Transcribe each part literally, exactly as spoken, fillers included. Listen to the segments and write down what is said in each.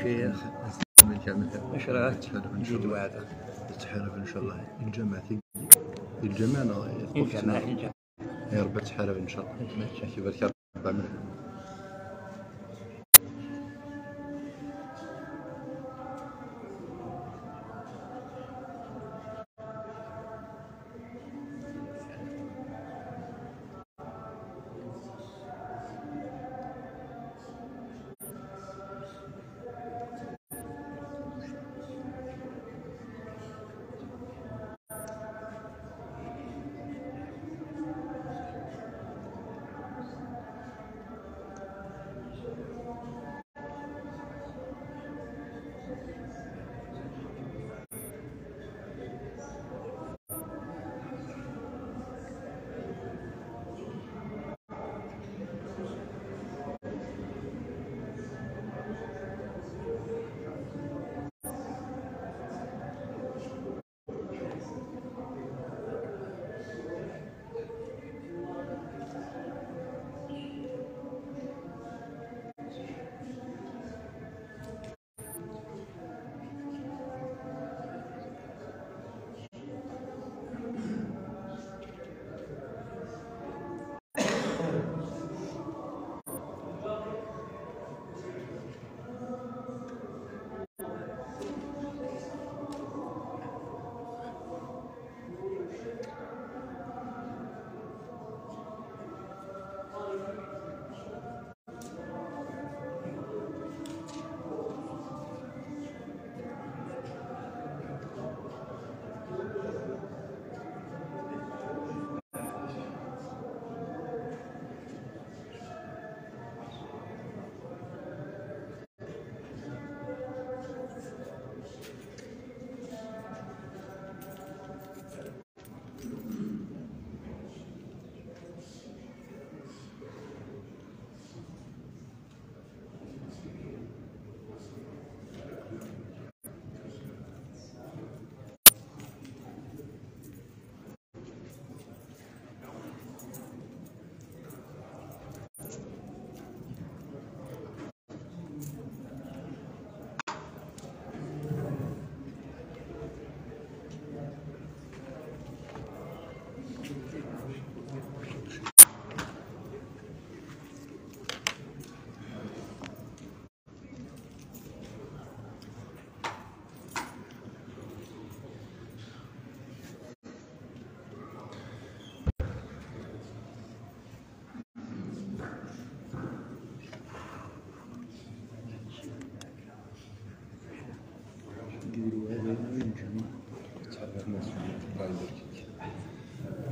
كي من كامل. إن شاء الله. تحارب إن شاء الله. تحارب إن شاء الله. الجماعة، الجماعة، الجماعة. يا رب تحارب إن شاء الله. كيف الكرب.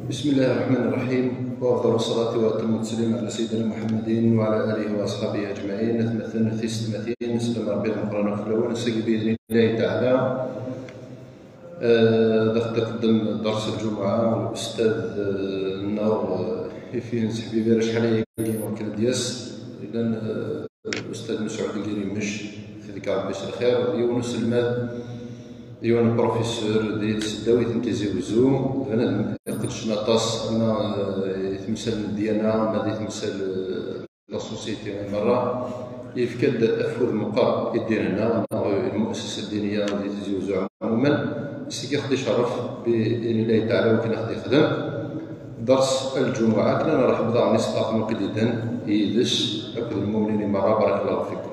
بسم الله الرحمن الرحيم، وأفضل الصلاة وأتم التسليم على سيدنا محمد وعلى آله وأصحابه أجمعين. Atmaten, tisetmatin, slam Rebbi d Meqqran ɣef lawan, ass-agi بإذن الله تعالى. آه، ذاك تقدم درس الجمعة الأستاذ، آه، ناو، آه، يفين سحبي بير شحال يجي ممكن دياس. إذن، آه، الأستاذ مسعود القريمش، في ذكر ربي الخير، يونس الماد، يون بروفيسور دي تسداوي تنتيزي وزو، بنادم يقدش نطاس، أما، آه، يتمثل الديانة، ما دي تمثل، آه، la société مرة، يفكد أفوذ مقر الديننا، المؤسسة الدينية اللي تزوزو عموما، سيكي خدي شرف بإذن الله تعالى وكنا خدي خدم درس الجمعة. كنا نرحب ضع نسقاط مقددا يدش أكد المؤمنين مرة. بارك الله فيكم.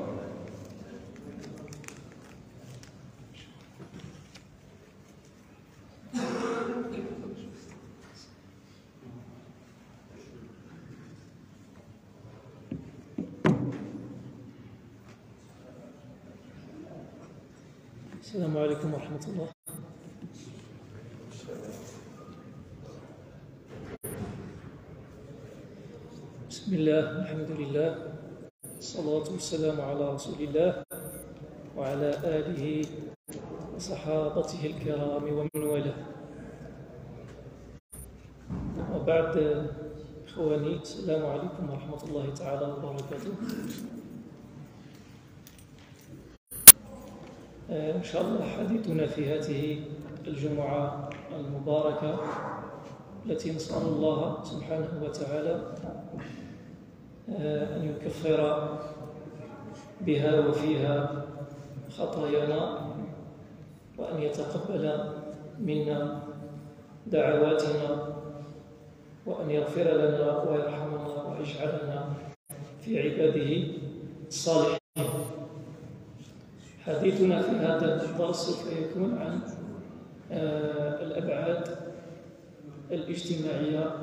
السلام عليكم ورحمة الله. بسم الله، الحمد لله، الصلاة والسلام على رسول الله وعلى آله وصحابته الكرام ومن والاه. وبعد، إخواني، السلام عليكم ورحمة الله تعالى وبركاته. آه، إن شاء الله حديثنا في هذه الجمعة المباركة التي نسأل الله سبحانه وتعالى، آه، أن يكفر بها وفيها خطايانا، وأن يتقبل منا دعواتنا، وأن يغفر لنا ويرحمنا ويجعلنا في عباده الصالحين. حديثنا في هذا الدرس سوف يكون عن، آه، الأبعاد الاجتماعية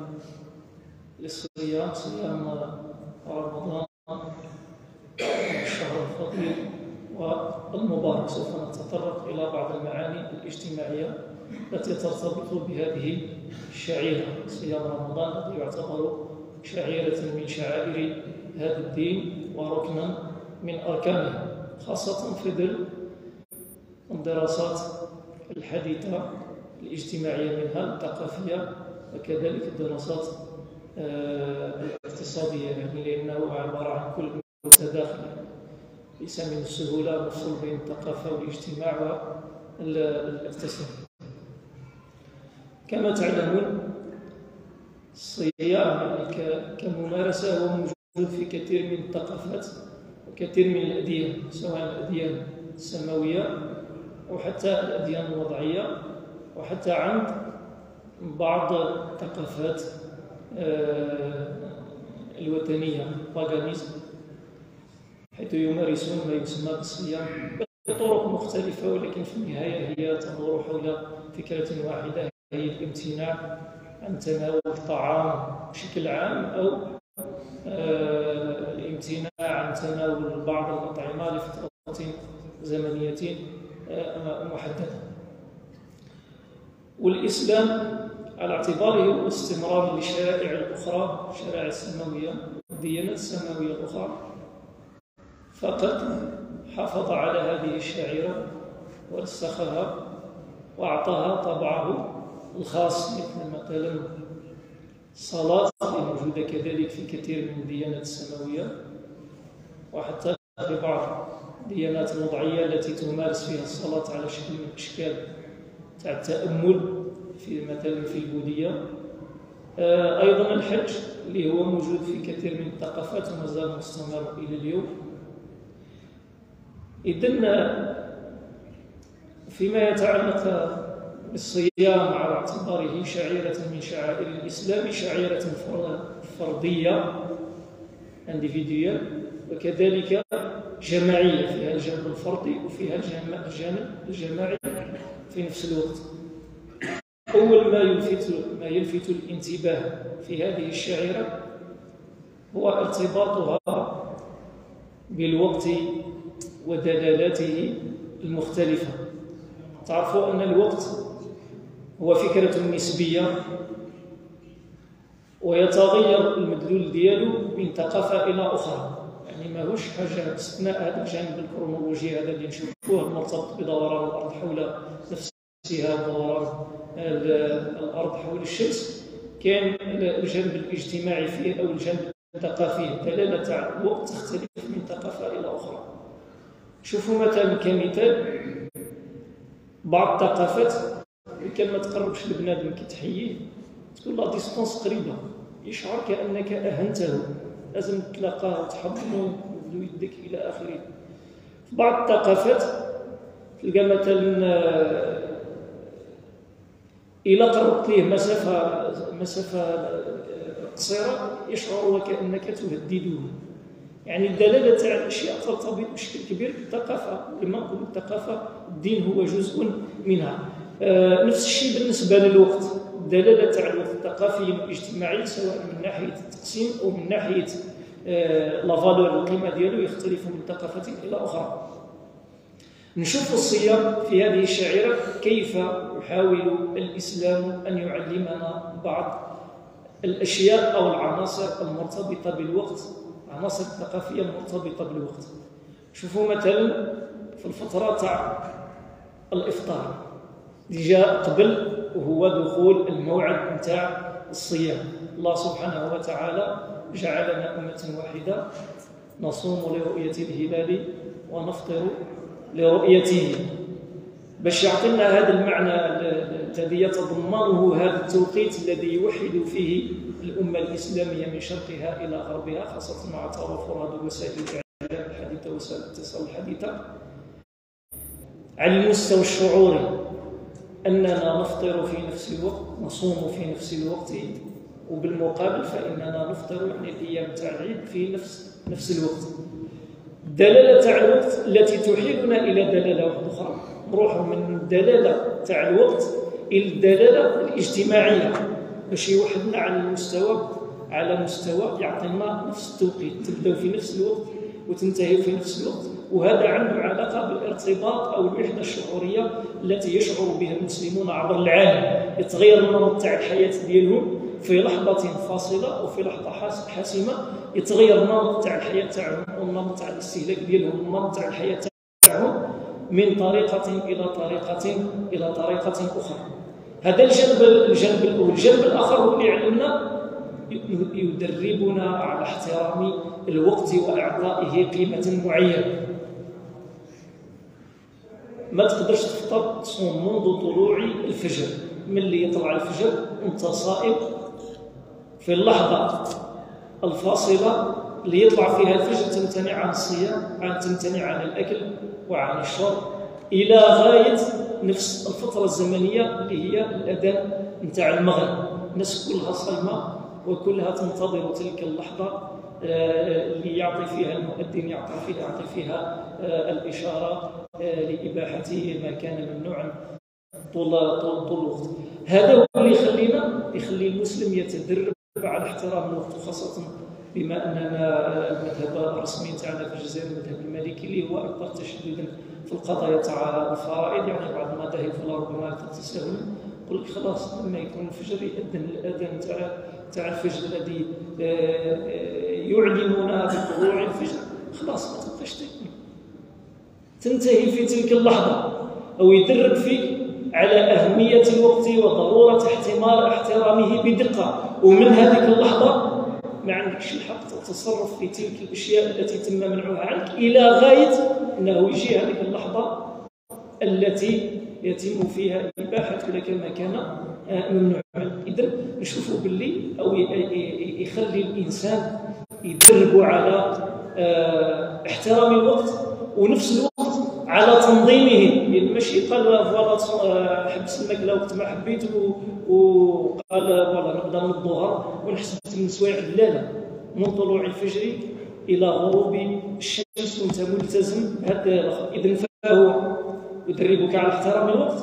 للصيام، صيام رمضان، الشهر الفضيل والمبارك. سوف نتطرق إلى بعض المعاني الاجتماعية التي ترتبط بهذه الشعيرة، صيام رمضان، الذي يعتبر شعيرة من شعائر هذا الدين وركنا من أركانه، خاصة في ظل الدراسات الحديثة الاجتماعية منها، الثقافية، وكذلك الدراسات، آه، الاقتصادية، يعني، لأنه عبارة عن كل متداخل، ليس من السهولة الفصل بين الثقافة والاجتماع والاقتصاد. كما تعلمون، الصيام، يعني، ك-، كممارسة هو موجود في كثير من الثقافات وكثير من الأديان، سواء الأديان السماوية أو حتى الأديان الوضعية، وحتى عند بعض الثقافات، آه، الوثنية، الباغانيزم، حيث يمارسون ما يسمى بالصيام بطرق مختلفة، ولكن في النهاية هي تدور حول فكرة واحدة، هي الامتناع عن تناول الطعام بشكل عام، أو، آه، الامتناع عن تناول بعض الأطعمة لفترة زمنية، آه، محددة. والإسلام على اعتباره هو استمرار للشرائع الأخرى، الشرائع السماوية والديانات السماوية الأخرى، فقد حافظ على هذه الشعيرة ورسخها وأعطاها طابعه الخاص، مثل مثلا الصلاة الموجودة كذلك في كثير من الديانات السماوية، وحتى في بعض الديانات الوضعية التي تمارس فيها الصلاة على شكل من الأشكال تاع التأمل، في مثلا في البوذية. آه، أيضا الحج اللي هو موجود في كثير من الثقافات ومازال مستمر إلى اليوم. إذن، آه، فيما يتعلق بالصيام على اعتباره شعيرة من شعائر الإسلام، شعيرة فر-، فردية، individuelle، وكذلك جماعية، فيها الجانب الفردي وفيها الجم-، الجانب الجماعي في نفس الوقت. أول ما يلفت، ما يلفت الانتباه في هذه الشعيرة هو ارتباطها بالوقت ودلالاته المختلفة. تعرفوا أن الوقت هو فكرة نسبية، ويتغير المدلول ديالو من ثقافة إلى أخرى. يعني، ماهوش حاجة باستثناء هذا الجانب الكرونولوجي هذا اللي نشوفوه مرتبط بدوران الأرض حول نفسها ودوران ال-، الأرض حول الشمس. كاين ال-، الجانب الاجتماعي فيه أو الجانب الثقافي، الدلالة تاع الوقت تختلف من ثقافة إلى أخرى. شوفوا مثلا كمثال، بعض الثقافات كان ما تقربش لبنادم كي تحييه، تكون la distance قريبة، يشعر كأنك أهنته، لازم تلاقاه وتحضنه وتمدو يدك إلى آخره. في بعض الثقافات تلقى مثلا، آه، إلا قربت ليه مسافة، مسافة، آه، قصيرة، يشعر وكأنك تهدده. يعني، الدلالة تاع الأشياء ترتبط بشكل كبير بالثقافة. لما نقول الثقافة، الدين هو جزء منها. آه، نفس الشيء بالنسبة للوقت، الدلالة تاع الوقت الثقافي والاجتماعي، سواء من ناحية التقسيم أو من ناحية، آه، la valeur، القيمة ديالو، يختلف من ثقافة إلى أخرى. نشوف الصيام في هذه الشعيرة كيف يحاول الإسلام أن يعلمنا بعض الأشياء أو العناصر المرتبطة بالوقت، العناصر الثقافية المرتبطة بالوقت. شوفوا مثلا في الفترة تاع الإفطار، اللي جاء قبل وهو دخول الموعد نتاع الصيام. الله سبحانه وتعالى جعلنا أمة واحدة، نصوم لرؤية الهلال ونفطر لرؤيته، باش يعطينا هذا المعنى ال-، ال-، الذي يتضمنه هذا التوقيت الذي يوحد فيه الأمة الإسلامية من شرقها إلى غربها، خاصة مع توافر هذه وسائل الإعلام الحديثة، وسائل الاتصال الحديثة. على المستوى الشعوري أننا نفطر في نفس الوقت، نصوم في نفس الوقت، وبالمقابل فإننا نفطر، يعني، الأيام تاع العيد في نفس نفس الوقت. الدلالة تاع الوقت التي تحيلنا إلى دلالة واحدة أخرى، نروحوا من الدلالة تاع الوقت إلى الدلالة الاجتماعية، باش يوحدنا على المستوى، على مستوى يعطينا نفس التوقيت، تبداو في نفس الوقت وتنتهي في نفس الوقت. وهذا عنده علاقة بالارتباط أو الوحدة الشعورية التي يشعر بها المسلمون عبر العالم. يتغير النمط تاع الحياة ديالهم في لحظة فاصلة وفي لحظة حاس-، حاسمة، يتغير النمط تاع الحياة تاعهم والنمط تاع الاستهلاك ديالهم والنمط تاع الحياة تاعهم من طريقة إلى طريقة إلى طريقة أخرى. هذا الجانب، الجانب الأول. الجانب الآخر هو اللي علمنا، يدربنا على احترام الوقت وإعطائه قيمة معينة. ما تقدرش تفطر، تصوم منذ طلوع الفجر، من اللي يطلع الفجر وانت صائم، في اللحظة الفاصلة اللي يطلع فيها الفجر تمتنع عن الصيام، عن، تمتنع عن الأكل وعن الشرب، إلى غاية نفس الفترة الزمنية اللي هي الأذان نتاع المغرب. الناس كلها صايمة وكلها تنتظر تلك اللحظة، آه، اللي يعطي فيها المؤذن، يعطي فيها، يعطي فيها، آه، الإشارة، آه، لإباحة ما كان ممنوعا طول، طول، طول الوقت. هذا هو اللي يخلينا، يخلي المسلم يتدرب على احترام الوقت، وخاصة بما أننا المذهب الرسمي تاعنا في الجزائر المذهب المالكي، اللي هو أكثر تشددا في القضايا تاع الفرائض. يعني، بعض المذاهب فلا ربما أكثر تساهلا، يقول لك: "خلاص، لما يكون الفجر يأذن الأذان تاع، تاع الفجر الذي، آه، آه، يعلمنا بطلوع الفجر، خلاص، ما تبقاش تاكل." تنتهي في تلك اللحظة، أو يدرب فيك على أهمية الوقت وضرورة احتمار-، احترامه بدقة، ومن هذيك اللحظة ما عندكش الحق تتصرف في تلك الأشياء التي تم منعها عنك إلى غاية أنه يجي هذيك اللحظة التي يتم فيها إباحة لك ما كان، آه، ممنوعا. إذن نشوفوا باللي، أو ي-، ي-، ي-، يخلي الإنسان يدربوا على، آه، احترام الوقت، ونفس الوقت على تنظيمه. يعني، ماشي قال: "فوالا، آه، حبس الماكلة وقت ما حبيت"، و-، وقال: "فوالا، نبدا من الظهر ونحسب ثمان سوايع". لا، لا، من طلوع الفجر إلى غروب الشمس وأنت ملتزم بهذا الأخر. إذن فهو يدربك على احترام الوقت،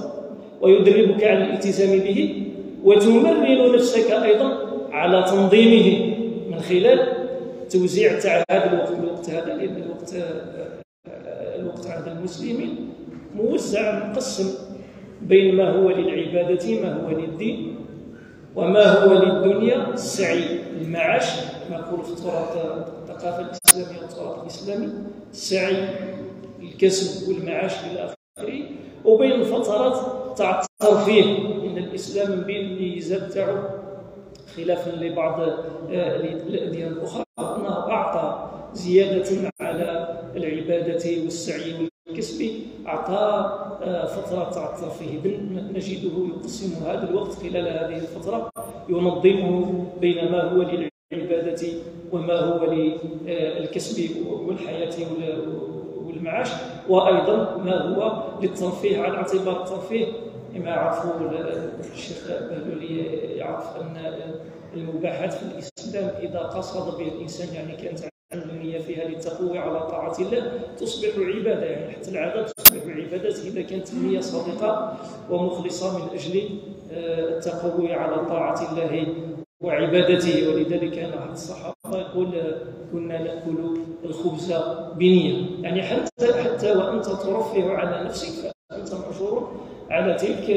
ويدربك على الالتزام به، وتمرن نفسك أيضًا على تنظيمه من خلال توزيع تاع هذا الوقت. الوقت هذا، لأن الوقت، الوقت عند المسلمين موزع، مقسم بين ما هو للعبادة، ما هو للدين، وما هو للدنيا، السعي، المعاش، كما نقولوا في التراث، الثقافة الإسلامية والتراث الإسلامي، السعي، الكسب والمعاش إلى آخره، وبين الفترات تاع الترفيه. إن الإسلام من بين الميزات تاعو، خلافا لبعض، آه، الأديان الأخرى، أنه أعطى زيادة على العبادة والسعي والكسب، أعطى، آه، فترة تاع الترفيه. إذن نجده يقسم هذا الوقت، خلال هذه الفترة ينظمه بين ما هو للعبادة وما هو للكسب والحياة وال-، والمعاش، وأيضًا ما هو للترفيه، على اعتبار الترفيه كما يعرفوا ال-، الشيخ بهلول يعرف أن المباحات في الإسلام إذا قصد به الإنسان، يعني، كانت عنده نية فيها للتقوي على طاعة الله، تصبح عبادة. يعني، حتى العادات تصبح عبادات إذا كانت النية صادقة ومخلصة من أجل، آه، التقوي على طاعة الله وعبادته. ولذلك كان أحد الصحابة يقول: "كنا نأكل الخبز بنية". يعني، حتى، حتى وأنت ترفه على نفسك فأنت مأجور على تلك،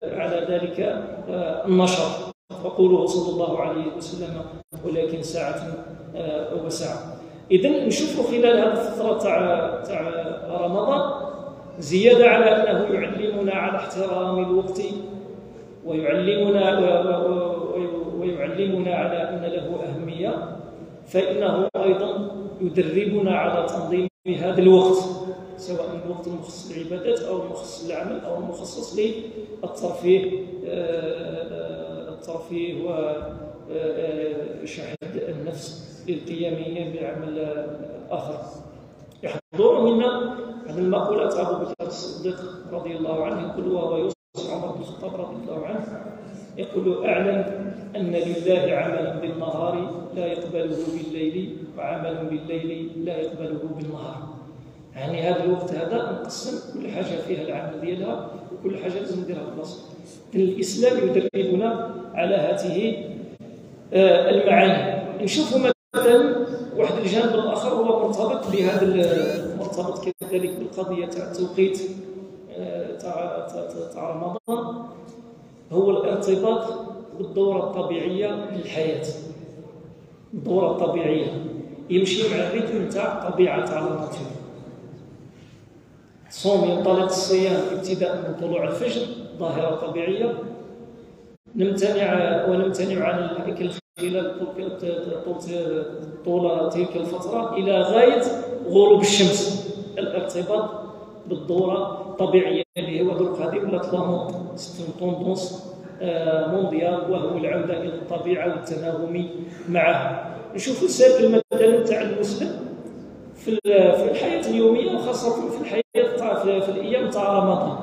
على ذلك، آه، النشاط. وقوله صلى الله عليه وسلم: "ولكن ساعة، آه، وساعة". إذن نشوفوا خلال هذه الفترة تاع، تاع رمضان، زيادة على أنه يعلمنا على احترام الوقت، ويعلمنا، و-، و-، و-، ويعلمنا على أن له أهمية، فإنه أيضًا يدربنا على تنظيم هذا الوقت، سواء الوقت المخصص للعبادات أو المخصص للعمل أو المخصص للترفيه، آه، الترفيه وشحذ النفس للقيام بعمل آخر. يحضر منا هذه المقولة تاع أبو بكر الصديق رضي الله عنه يقول، وهو يوصي عمر بن الخطاب رضي الله عنه، يقول: "اعلم أن لله عملا بالنهار لا يقبله بالليل، وعمل بالليل لا يقبله بالنهار". يعني هذا الوقت هذا نقسم كل حاجة فيها العمل ديالها، وكل حاجة لازم نديرها في بلاصتها. الإسلام يدربنا على هذه، آه، المعاني. نشوفوا مثلًا واحد الجانب الآخر هو مرتبط بهذا ال-، مرتبط كذلك بالقضية تاع التوقيت، آه، تاع، تاع، تاع، تاع رمضان، هو الارتباط بالدورة الطبيعية للحياة. الدورة الطبيعية يمشي مع الريتم تاع الطبيعة، تاع la nature. الصوم ينطلق الصيام ابتداء من طلوع الفجر، ظاهرة طبيعية. نمتنع، ونمتنع عن الأكل خلال طول، طول، طول تلك الفترة إلى غاية غروب الشمس. الارتباط بالدورة الطبيعية اللي هو درك هذه ولات la mode، c'est une tendance، آه، mondiale، وهو العودة إلى الطبيعة والتناغم معها. نشوفوا السيركل مثلًا تاع المسلم في ال-، في الحياة اليومية، وخاصة في الحياة تاع، في، في الأيام تاع رمضان.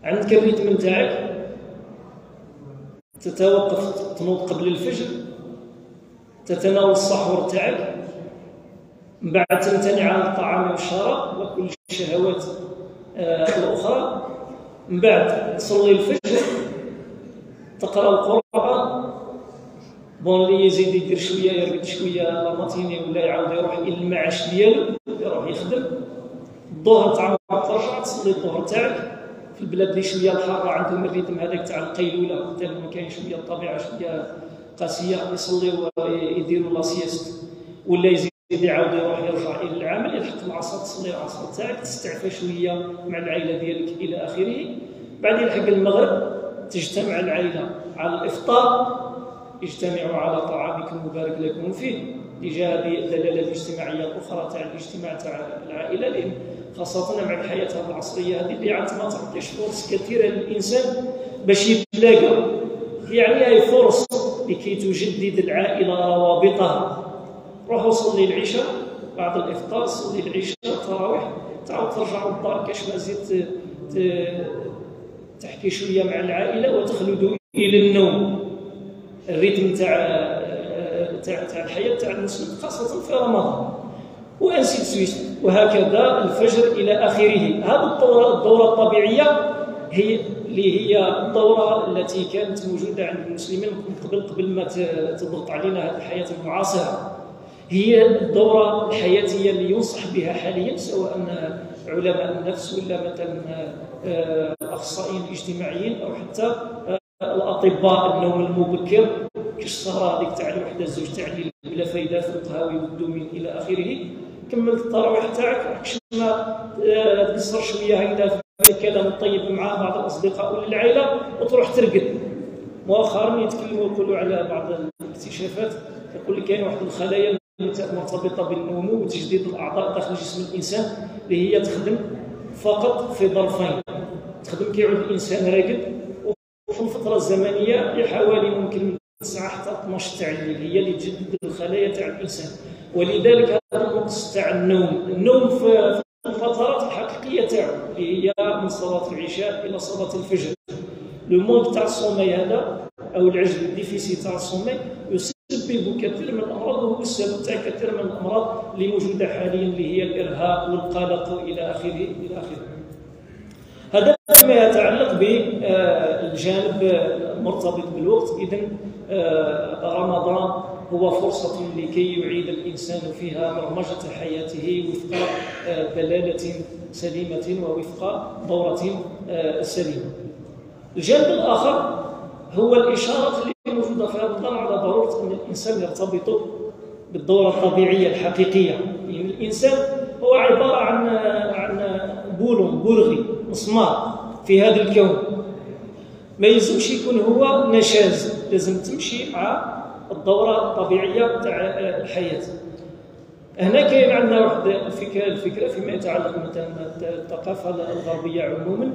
عندك الريتم نتاعك، تتوقف، تنوض قبل الفجر، تتناول السحور تاعك، من بعد تمتنع عن الطعام والشراب وكل الشهوات، آه، الأخرى، من بعد تصلي الفجر، تقرأ القرآن، bon، اللي يزيد يدير شوية، يرقد شوية la matinée، ولا يعاود يروح إلى المعاش ديالو، يروح يخدم. الظهر تعاود ترجع تصلي الظهر تاعك في البلاد اللي شوية الحارة عندهم الريتم هذاك تاع القيلولة، حتى لو كاين شوية الطبيعة شوية قاسية، يصليو، يديروا la sieste، ولا يزيد يعاود يروح يرجع إلى العمل، يلحق العصر، تصلي العصر تاعك، تستعفى شوية مع العائلة ديالك إلى آخره. بعد يلحق المغرب، تجتمع العائلة على الإفطار، اجتمعوا على طعامكم مبارك لكم فيه. ديجا هذه الدلالة الاجتماعية الأخرى تاع الاجتماع تاع العائلة، لأن خاصة مع الحياة هذه العصرية هذه اللي عاد ما تعطيش فرص كثيرة للإنسان باش يتلاقى، يعني هاي فرص لكي تجدد العائلة روابطها. روحوا صلي العشاء بعد الإفطار، صلي العشاء، التراويح، تعاود ترجعوا للدار كاش ما زيد ت-، ت-، تحكي شوية مع العائلة وتخلدوا إلى النوم. الريتم تاع، تاع، تاع الحياة تاع المسلم، خاصة في رمضان، و ainsi de suite، وهكذا الفجر إلى آخره. هذه الدورة، الدورة الطبيعية هي اللي هي الدورة التي كانت موجودة عند المسلمين من قبل، قبل ما ت-، تضغط علينا هذه الحياة المعاصرة. هي الدورة الحياتية اللي ينصح بها حاليًا، سواء علماء النفس ولا مثلًا، آه، الأخصائيين الاجتماعيين أو حتى، آه، الأطباء، النوم المبكر، كاش السهرة هذيك تاع الوحدة، الزوج تاع الليل بلا فايدة في القهاوي والدومين إلى آخره. كملت التراويح تاعك، راك شفنا، آه، تقصر شوية هكذا في الكلام الطيب مع بعض الأصدقاء ولا العائلة وتروح ترقد. مؤخرًا يتكلموا يقولوا على بعض الاكتشافات، يقول لك كاين واحد الخلايا المت-، مرتبطة بالنمو وتجديد الأعضاء داخل جسم الإنسان اللي هي تخدم فقط في ظرفين. تخدم كي يعود الإنسان راقد، وفي الفترة الزمنية لحوالي ممكن من تسعة حتى اثناش تاع الليل، هي اللي تجدد الخلايا تاع الإنسان. ولذلك هذا النقص تاع النوم، النوم في، في الفترات الحقيقية تاعو اللي هي من صلاة العشاء إلى صلاة الفجر. Le manque تاع الصومي هذا أو العجز، le déficit تاع الصومي، يسبب كثير من الأمراض، وهو السبب تاع كثير من الأمراض اللي موجودة حاليًا، اللي هي الإرهاق والقلق إلى آخره، إلى آخره. هذا فيما يتعلق بالجانب المرتبط بالوقت. إذن، آه، رمضان هو فرصة لكي يعيد الإنسان فيها برمجة حياته وفق، آه، دلالة سليمة ووفق دورة، آه، سليمة. الجانب الآخر هو الإشارة اللي موجودة في هذا النظام على ضرورة أن الإنسان يرتبط بالدورة الطبيعية الحقيقية. يعني الإنسان هو عبارة عن، عن بولون، بورغي، مسمار في هذا الكون. ما يلزمش يكون هو نشاز، لازم تمشي مع الدورة الطبيعية تاع الحياة. هنا كاين عندنا واحد الفكرة، الفكرة فيما يتعلق مثلًا الثقافة الغربية عمومًا،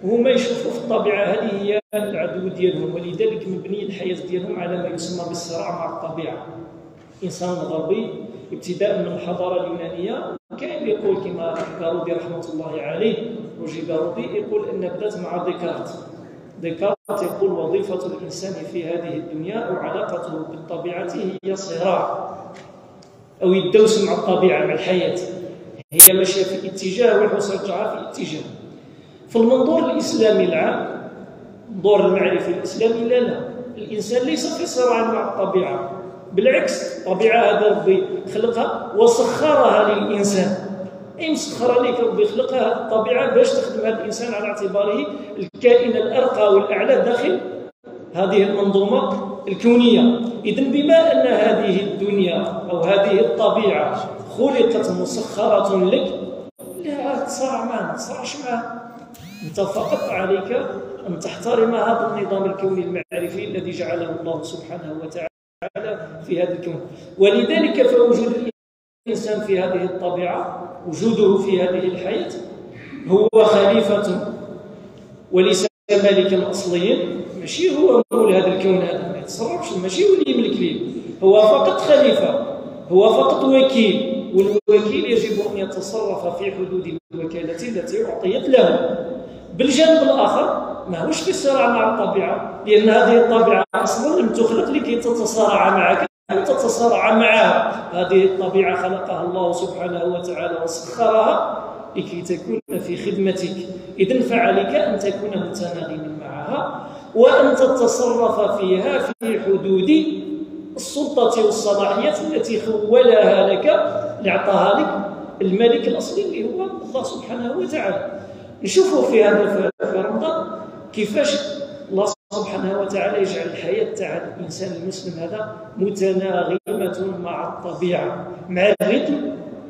هما يشوفوا في الطبيعة هذه هي العدو ديالهم، ولذلك مبني الحياة ديالهم على ما يسمى بالصراع مع الطبيعة. الإنسان الغربي ابتداء من الحضارة اليونانية. كاين اللي يقول كما الجبارودي رحمة الله عليه، الجبارودي يقول أن بدات مع ديكارت. ديكارت يقول: "وظيفة الإنسان في هذه الدنيا أو علاقته بالطبيعة هي صراع"، أو يدوس مع الطبيعة، مع الحياة، هي ماشية في اتجاه ويحوس رجعها في اتجاه. في المنظور الإسلامي العام، الدور المعرفي الإسلامي، لا، لا، الإنسان ليس في صراع مع الطبيعة، بالعكس، الطبيعة هذا ربي خلقها وسخرها للإنسان. أي مسخرة ليك ربي خلقها هذه الطبيعة باش تخدم هذا الإنسان على اعتباره الكائن الأرقى والأعلى داخل هذه المنظومة الكونية. إذن بما أن هذه الدنيا أو هذه الطبيعة خلقت مسخرة لك، لا تصارع معها، ما تصارعش معها. أنت فقط عليك أن تحترم هذا النظام الكوني المعرفي الذي جعله الله سبحانه وتعالى في هذا الكون. ولذلك فوجود الإنسان في هذه الطبيعة، وجوده في هذه الحياة، هو خليفة وليس مالكا أصليا، ماشي هو مول هذا الكون هذا، ما يتصرفش، ماشي هو اللي يملك ليه، هو فقط خليفة، هو فقط وكيل، والوكيل يجب أن يتصرف في حدود الوكالة التي أعطيت له. بالجانب الآخر، ما هوش في صراع مع الطبيعة، لأن هذه الطبيعة أصلا لم تخلق لكي تتصارع معك، أن تتصارع معها. هذه الطبيعة خلقها الله سبحانه وتعالى وسخرها لكي تكون في خدمتك. إذن فعليك أن تكون متناغما معها، وأن تتصرف فيها في حدود السلطة والصلاحيات التي خولها لك، اللي أعطاها لك الملك الأصلي اللي هو الله سبحانه وتعالى. نشوفوا في هذا الف-، في رمضان كيفاش الله سبحانه وتعالى يجعل الحياة تاع الإنسان المسلم هذا متناغمة مع الطبيعة، مع الريتم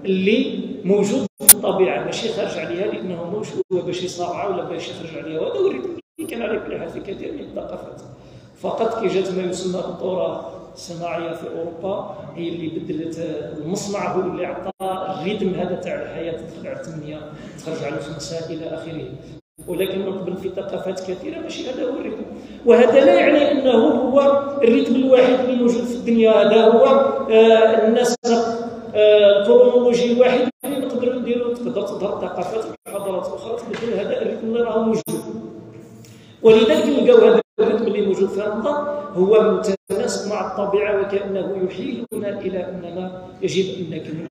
اللي موجود في الطبيعة، ماشي خارج عليها، لأنه ماهوش هو باش يصارع ولا باش يخرج عليها، وهذا هو الريتم اللي كان على كل حال في كثير من الثقافات. فقط كي جات ما يسمى بالثورة الصناعية في أوروبا، هي اللي بدلت المصنع، هو اللي عطى الريتم هذا تاع الحياة، تدخل على ثمانية، تخرج على خمسة إلى آخره. ولكن من قبل في ثقافات كثيرة ماشي هذا هو الريتم. وهذا لا يعني أنه هو الريتم الوحيد اللي موجود في الدنيا، هذا هو، آه، النسق، آه، الكرونولوجي الوحيد اللي نقدروا نديروا. تقدر تظهر ثقافات وحضارات أخرى تبدل هذا الريتم اللي راه موجود. ولذلك نلقاو هذا الريتم اللي موجود في رمضان هو متناسق مع الطبيعة، وكأنه يحيلنا إلى أننا يجب أن نكون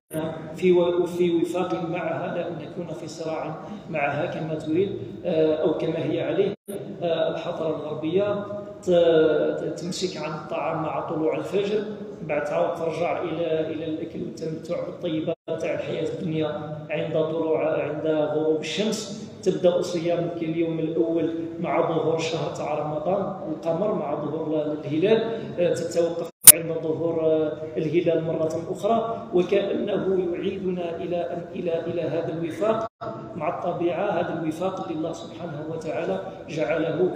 في و-، في وفاق معها، لا أن نكون في صراع معها كما تريد، آه، أو كما هي عليه، آه، الحضارة الغربية. ت-، ت-، تمسك عن الطعام مع طلوع الفجر، بعد تعاود ترجع إلى، إلى الأكل والتمتع بالطيبات تاع الحياة الدنيا عند طلوع، عند غروب الشمس. تبدأ صيامك اليوم الأول مع ظهور الشهر تاع رمضان، القمر، مع ظهور الهلال، آه، تتوقف عند ظهور، آه، الهلال مرة أخرى، وكأنه يعيدنا إلى أن، إلى، إلى هذا الوفاق مع الطبيعة، هذا الوفاق اللي الله سبحانه وتعالى جعله،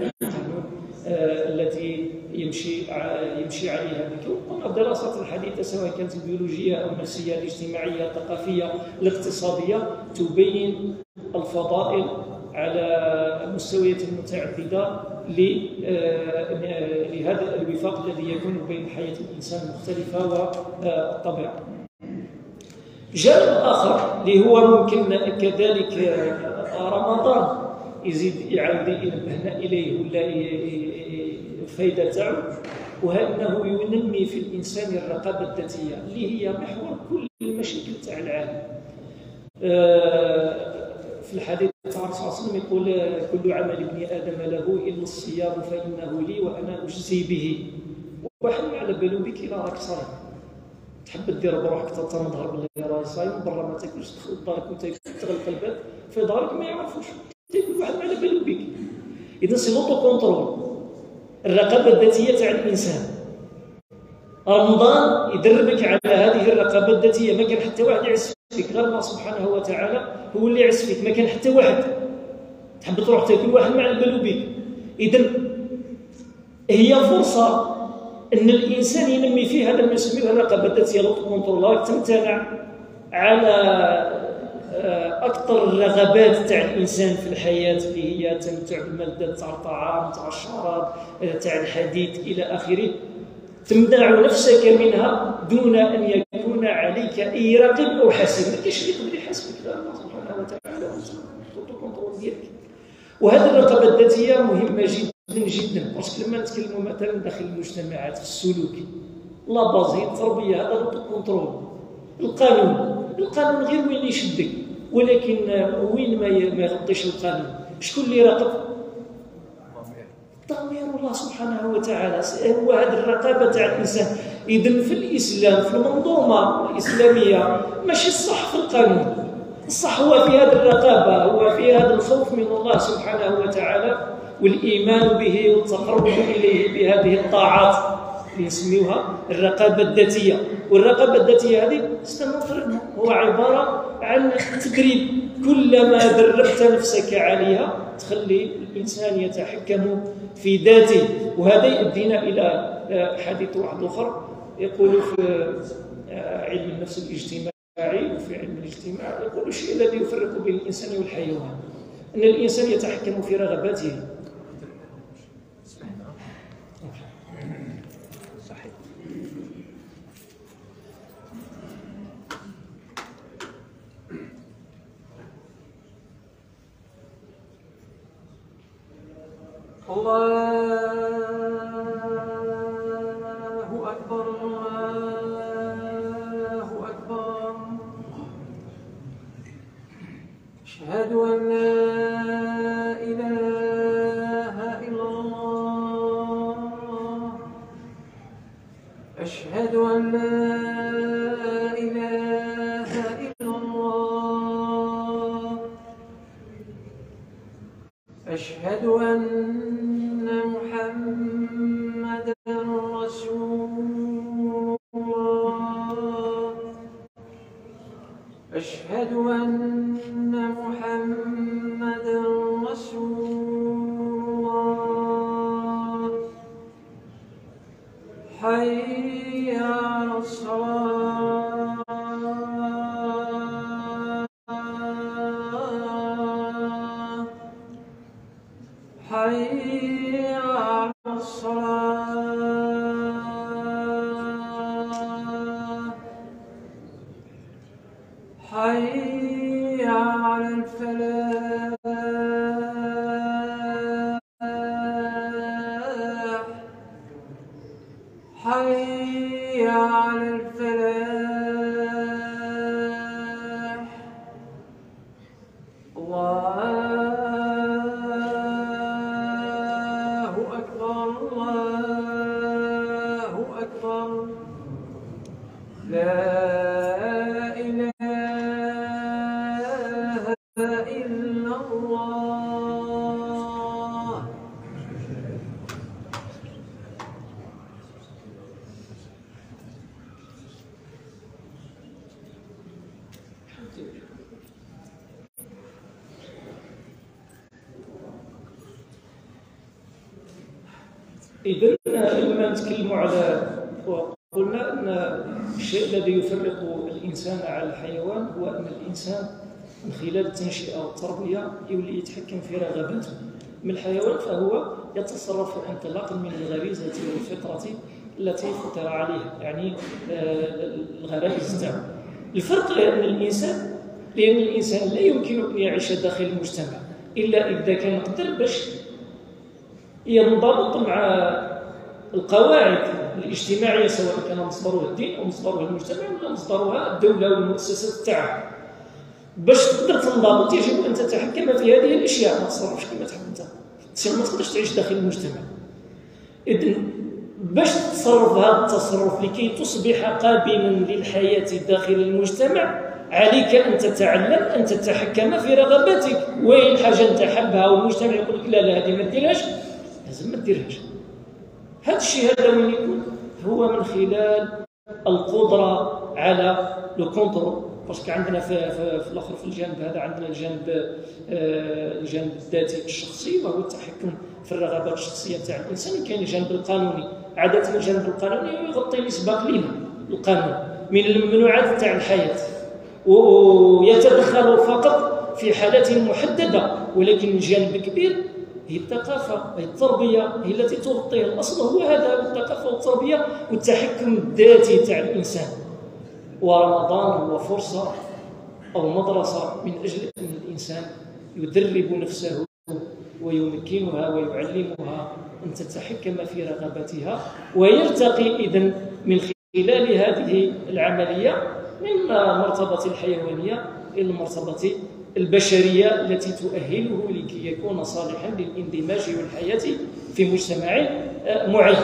آه، التي يمشي ع-، يمشي عليها الكون. والدراسات الحديثة، سواء كانت البيولوجية أو النفسية، الاجتماعية، الثقافية، الاقتصادية، تبين الفضائل على المستويات المتعددة ل-، آه، لهذا الوفاق الذي يكون بين حياة الإنسان المختلفة والطبيعة. جانب آخر اللي هو ممكن كذلك، آه، رمضان يزيد يعاود ينبهنا إليه ولا ي-، ي-، ي-، الفايدة تاعو، وهو أنه ينمي في الإنسان الرقابة الذاتية اللي هي محور كل المشاكل تاع العالم. آه، في الحديث عن الرسول صلى الله عليه وسلم يقول: "كل عمل ابن آدم له إلا الصيام فإنه لي وأنا أجزي به". واحد ما على بالو بك إلا راك صايم. تحب دير بروحك حتى تنظهر باللي راهي صايم، برا ما تاكلش، تدخل لدارك وتاكل، تغلق الباب، في دارك ما يعرفوش. تاكل واحد ما على بالو بك. إذا سي لوطو كونترول، الرقابة الذاتية تاع الإنسان. رمضان يدربك على هذه الرقابة الذاتية، ما كان حتى واحد يعس فيك، غير الله سبحانه وتعالى هو اللي يعس فيك، ما كان حتى واحد. تحب تروح تاكل، واحد ما على بالو بك. إذن هي فرصة أن الإنسان ينمي فيه هذا ما يسميه الرقابة الذاتية، لوطو كونترول، راك تمتنع على، آه، أكثر الرغبات تاع الإنسان في الحياة، اللي هي تمتع بالمادة تاع الطعام، تاع الشراب، آه، تاع الحديث إلى آخره. تمنع نفسك منها دون أن يكون عليك أي رقيب أو حسيب. ما كاينش اللي يقدر يحاسبك غير الله سبحانه وتعالى، وأنت تحط الكونترول ديالك. وهذه الرقابة الذاتية مهمة جدا جدا، باسكو لما نتكلموا مثلا داخل المجتمعات في السلوك، لا باز هي التربية، هذا لو كونترول، القانون. القانون غير وين يشدك، ولكن وين ما ي- ما يغطيش القانون، شكون اللي يراقب؟ الضمير، الله سبحانه وتعالى. هو هذه الرقابة تاع الإنسان. إذن في الإسلام، في المنظومة الإسلامية، ماشي الصح في القانون. الصح هو في هذه الرقابة، هو في هذا الخوف من الله سبحانه وتعالى والإيمان به والتقرب إليه بهذه الطاعات اللي نسميوها الرقابة الذاتية. والرقابة الذاتية هذه استمر، هو عبارة عن تدريب. كلما دربت نفسك عليها تخلي الإنسان يتحكم في ذاته. وهذا يؤدينا إلى، آه، حديث واحد آخر يقول في، آه، علم النفس الاجتماعي وفي علم الاجتماع، يقول الشيء الذي يفرق بين الإنسان والحيوان أن الإنسان يتحكم في رغباته. صحيح. الله أكبر، الله أكبر. أشهد أن لا إله إلا الله. أشهد أن لا إله إلا الله. أشهد أن محمدا رسول الله. أشهد أن محمدا رسول الله. حي على الصلاة. حي على الصلاة. حي على الفلاح. حي على الفلاح. الله أكبر، الله أكبر. لا إله إلا الله. إذن لما نتكلموا على، وقلنا أن الشيء الذي يفرق الإنسان على الحيوان هو أن الإنسان من خلال التنشئة والتربية يولي يتحكم في رغباته. من الحيوان فهو يتصرف انطلاقا من الغريزة والفطرة التي فطر عليها، يعني، آه، الغرائز تاعو. الفرق أن الإنسان، لأن الإنسان لا يمكن أن يعيش داخل المجتمع إلا إذا كان قدر باش ينضبط مع القواعد الاجتماعية، سواء كان مصدرها الدين أو مصدرها المجتمع ولا مصدرها الدولة والمؤسسات تاعها. باش تقدر تنضبط يجب أن تتحكم في هذه الأشياء، ما تصرفش كما تحب أنت. سي ما تقدرش تعيش داخل المجتمع. إذن باش تتصرف هذا التصرف لكي تصبح قابلا للحياة داخل المجتمع، عليك أن تتعلم أن تتحكم في رغباتك. وين حاجة أنت حابها والمجتمع يقول لك: "لا، لا، هذه ما ديرهاش"، لازم ما ديرهاش. هذا الشيء هذا وين يكون؟ هو من خلال القدرة على لو كونترول، باسكو عندنا في، في، في الآخر، في الجانب هذا، عندنا الجانب، آه، الجانب الذاتي الشخصي، وهو التحكم في الرغبات الشخصية تاع الإنسان، وكاين الجانب القانوني. عادة الجانب القانوني يغطي نسبة قليلة، القانون من الممنوعات تاع الحياة، ويتدخل فقط في حالات محددة، ولكن الجانب الكبير هي الثقافة، هي التربية، هي التي تغطي. الأصل هو هذا، الثقافة والتربية والتحكم الذاتي تاع الإنسان. ورمضان هو فرصة أو مدرسة من أجل أن الإنسان يدرب نفسه ويمكنها ويعلمها أن تتحكم في رغباتها، ويرتقي إذن من خلال هذه العملية من المرتبة الحيوانية إلى المرتبة البشرية التي تؤهله لكي يكون صالحا للاندماج والحياة في مجتمع، آه، معين.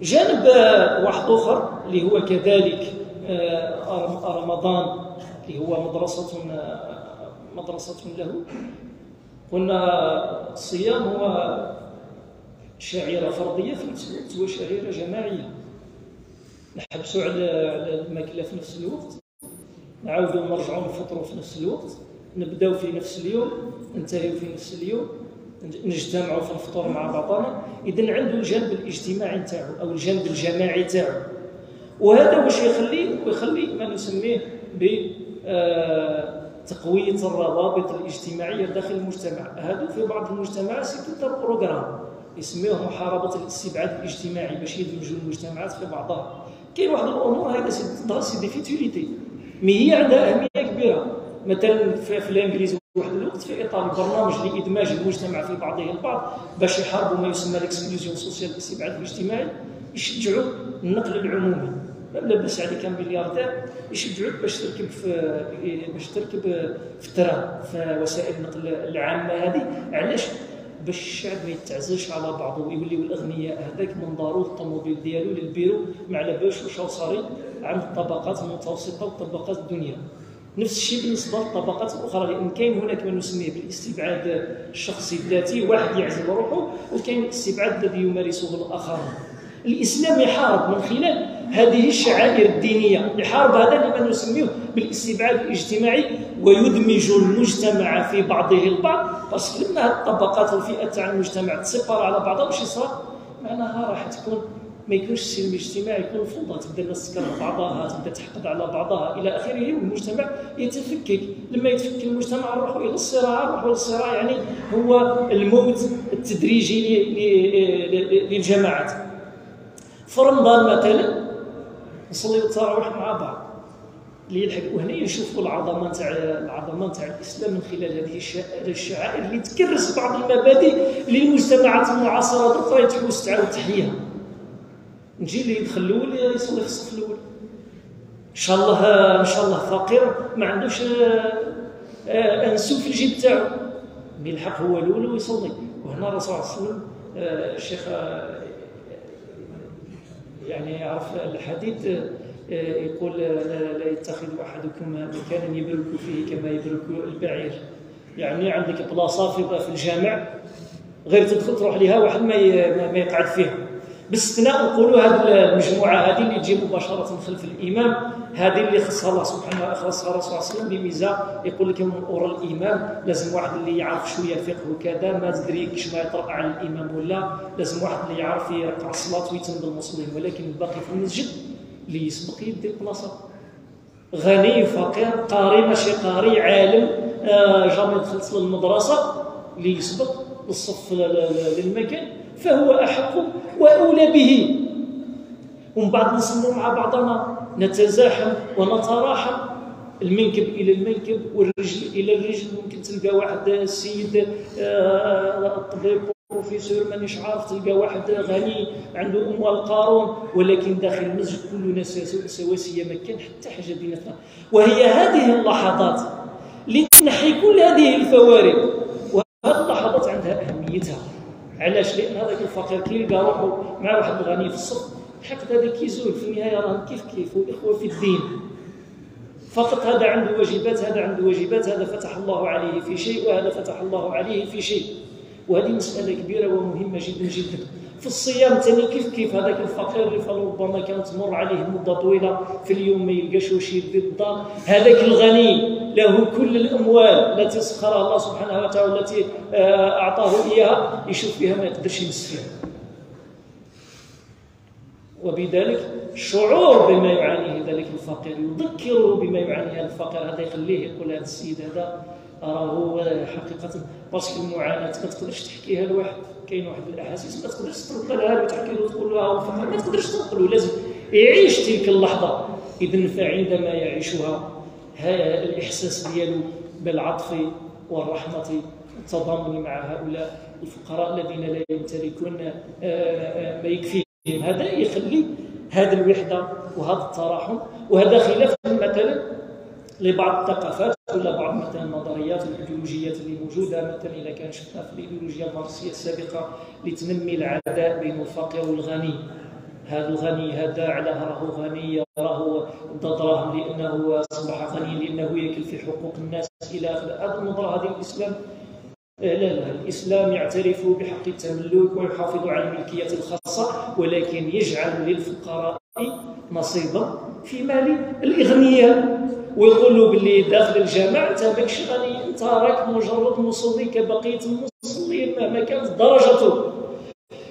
جانب، آه، واحد آخر اللي هو كذلك، آه، رم-، رمضان، اللي هو مدرسة، آه، مدرسة له. قلنا الصيام هو شعيرة فردية، في نفس الوقت هو شعيرة جماعية. نحبسوا على، على الماكلة في نفس الوقت، نعاودوا نرجعوا نفطروا في نفس الوقت، نبداو في نفس اليوم، ننتهيو في نفس اليوم، نج-، نجتمعوا في الفطور مع بعضنا. إذن عنده الجانب الاجتماعي نتاعو أو الجانب الجماعي نتاعو، وهذا واش يخلي، يخلي ما نسميه ب، آه، تقوية الروابط الاجتماعية داخل المجتمع. هادو في بعض المجتمعات c'est tout un programme، يسميوه محاربة الاستبعاد الاجتماعي باش يدمجوا المجتمعات في بعضها. كاين واحد الأمور هذا c'est، c'est des futilités، mais هي عندها أهمية كبيرة. مثلًا في، في الإنجليز واحد الوقت، في إطار البرنامج لإدماج المجتمع في بعضه البعض باش يحاربوا ما يسمى l'exclusion sociale، الاستبعاد الاجتماعي، يشجعوا النقل العمومي. ما لاباس عليك ملياردير، يشجعوك باش تركب في، باش تركب في الترام، في وسائل النقل العامة هذه. علاش؟ باش الشعب ما يتعزلش على بعضه ويوليو الأغنياء هذاك من دارو الطوموبيل ديالو للبيرو، ما على بالوش واش هو صاري عند الطبقات المتوسطة والطبقات الدنيا. نفس الشيء بالنسبة للطبقات الأخرى، لأن كاين هناك ما نسميه بالاستبعاد الشخصي الذاتي، واحد يعزل روحه، وكاين الاستبعاد الذي يمارسه الآخرون. الإسلام يحارب من خلال هذه الشعائر الدينية، يحارب هذا لما نسميه بالاستبعاد الاجتماعي، ويدمج المجتمع في بعضه البعض، parce que لما هذه الطبقات والفئات تاع المجتمع تسيبار على بعضها، واش يصرى؟ معناها راح تكون، ما يكونش السلم الاجتماعي، يكون الفوضى، تبدا الناس تكره بعضها، تبدا تحقد على بعضها الى اخره، والمجتمع يتفكك. لما يتفكك المجتمع نروحوا الى الصراع، نروحوا للصراع، يعني هو الموت التدريجي ل-، ل-، ل-، ل-، للجماعات. في رمضان مثلًا نصليو التراويح مع بعض، اللي يلحق، وهنا نشوفوا العظمه تاع، العظمه تاع الاسلام من خلال هذه الشعائر، الشعائر اللي تكرس بعض المبادئ اللي المجتمعات المعاصره دوك راهي تحوس تعاود تحييها. نجي اللي يدخل الاول يصلي في الصف الاول، ان شاء الله، ان شاء الله فقير ما عندوش، آه، آه، ان سو في الجيب تاعو، يلحق هو الاول ويصلي. وهنا الرسول صلى الله عليه وسلم، آه، الشيخ، آه، يعني يعرف الحديث، آه، يقول: "لا، لا يتخذ أحدكم مكانا يبرك فيه كما يبرك البعير". يعني عندك بلاصة في، في الجامع، غير تدخل تروح ليها، واحد ما ي-، ما، ما يقعد فيها. باستثناء نقولوا هذه المجموعة هذه اللي تجي مباشرة خلف الإمام، هذه اللي خصها الله سبحانه، خصها الرسول صلى الله عليه وسلم بميزة، يقول لك من أورا الإمام لازم واحد اللي يعرف شوية الفقه وكذا، ما تدريكش ما يطرأ على الإمام ولا، لازم واحد اللي يعرف يركع الصلاة ويتم بالمصلين، ولكن الباقي في المسجد اللي يسبق يدي البلاصة. غني، فقير، قاري، ماشي قاري، عالم، آه، جامي دخلت للمدرسة، اللي يسبق للصف، ل-، ل-، ل-، للمكان، فهو أحق وأولى به. ومن بعد نصلوا مع بعضنا، نتزاحم ونتراحم، المنكب إلى المنكب والرجل إلى الرجل. ممكن تلقى واحد السيد، آه، الطبيب، بروفيسور، مانيش عارف، تلقى واحد غني عنده أموال قارون، ولكن داخل المسجد كلنا سوا-، سواسية، ما كان حتى حاجة بيناتنا. وهي هذه اللحظات اللي تنحي كل هذه الفوارق، وهذه اللحظات عندها أهميتها. علاش؟ لأن هذاك الفقير كي يلقى روحه مع واحد الغني في الصف، الحقد هذا كيزول، في النهاية راهم كيف كيف، والإخوة في الدين. فقط هذا عنده واجبات، هذا عنده واجبات، هذا فتح الله عليه في شيء وهذا فتح الله عليه في شيء. وهذه مسألة كبيرة ومهمة جدًا جدًا. في الصيام ثاني كيف كيف، هذاك الفقير اللي فلربما كانت تمر عليه مدة طويلة في اليوم ما يلقاش واش يدي الدار، هذاك الغني له كل الأموال التي سخرها الله سبحانه وتعالى، التي، آه، أعطاه إياها، يشوف فيها ما يقدرش يمس فيها. وبذلك الشعور بما يعانيه ذلك الفقير، يذكره بما يعانيه هذا الفقير، هذا يخليه يقول: "هذا السيد هذا راهو حقيقة، باسكو المعاناة ما تقدرش تحكيها لواحد، كاين واحد الأحاسيس ما تقدرش تنقلها له، تحكي له، تقول له: "ها هو الفقر"، ما تقدرش تنقله، لازم يعيش تلك اللحظة. إذن فعندما يعيشها، ها الإحساس ديالو بالعطف والرحمة والتضامن مع هؤلاء الفقراء الذين لا يمتلكون، آه، آه، ما يكفيهم، هذا يخلي هذه الوحدة وهذا التراحم، وهذا خلاف مثلًا لبعض الثقافات ولا بعض مثلًا النظريات والإيديولوجيات اللي موجودة. مثلًا إذا كان شفنا في الإيديولوجيا الماركسية السابقة اللي تنمي العداء بين الفقير والغني، هذا الغني هذا علاه راهو غني، راهو دا دراهم لأنه أصبح غني، لأنه ياكل في حقوق الناس إلى آخره. هذه النظرة هذه الإسلام، آه، لا، لا، الإسلام يعترف بحق التملك ويحافظ على الملكية الخاصة، ولكن يجعل للفقراء نصيبا في مال الأغنياء، ويقول له باللي داخل الجامع: "أنت ماكش غني، أنت راك مجرد مصلي كبقية المصلين مهما كانت درجته".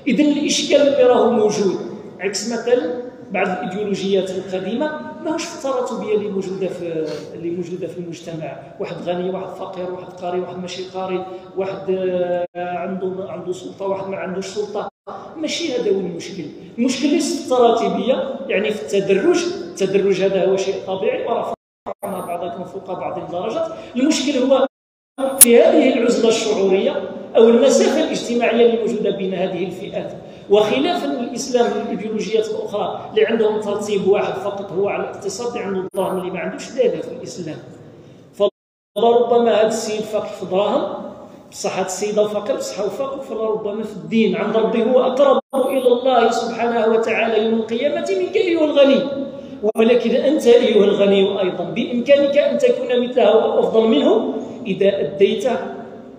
إذن الإشكال اللي راهو موجود، عكس مثلًا بعض الإيديولوجيات القديمة، ماهوش في التراتبية اللي موجودة في، اللي موجودة في المجتمع. واحد غني، واحد فقير، واحد قاري، واحد ماشي قاري، واحد، آه، عنده، عنده سلطة، واحد ما عندوش سلطة. ماشي هذا هو المشكل. المشكل ليس في التراتبية، يعني في التدرج. التدرج هذا هو شيء طبيعي، ورفعنا بعضكم فوق بعض درجات. المشكل هو في هذه العزلة الشعورية أو المسافة الاجتماعية اللي موجودة بين هذه الفئات. وخلافا للإسلام والإيديولوجيات الأخرى اللي عندهم ترتيب واحد فقط هو على الاقتصاد، اللي عنده الدراهم اللي ما عندوش، لا، لا، في الإسلام. فلربما هذا السيد فقير في دراهم، بصح هذا السيد فقير، بصح هو فقير، فلربما في الدين عند ربي هو أقرب إلى الله سبحانه وتعالى يوم القيامة منك أيها الغني. ولكن أنت أيها الغني أيضًا بإمكانك أن تكون مثله أو أفضل منه إذا أديت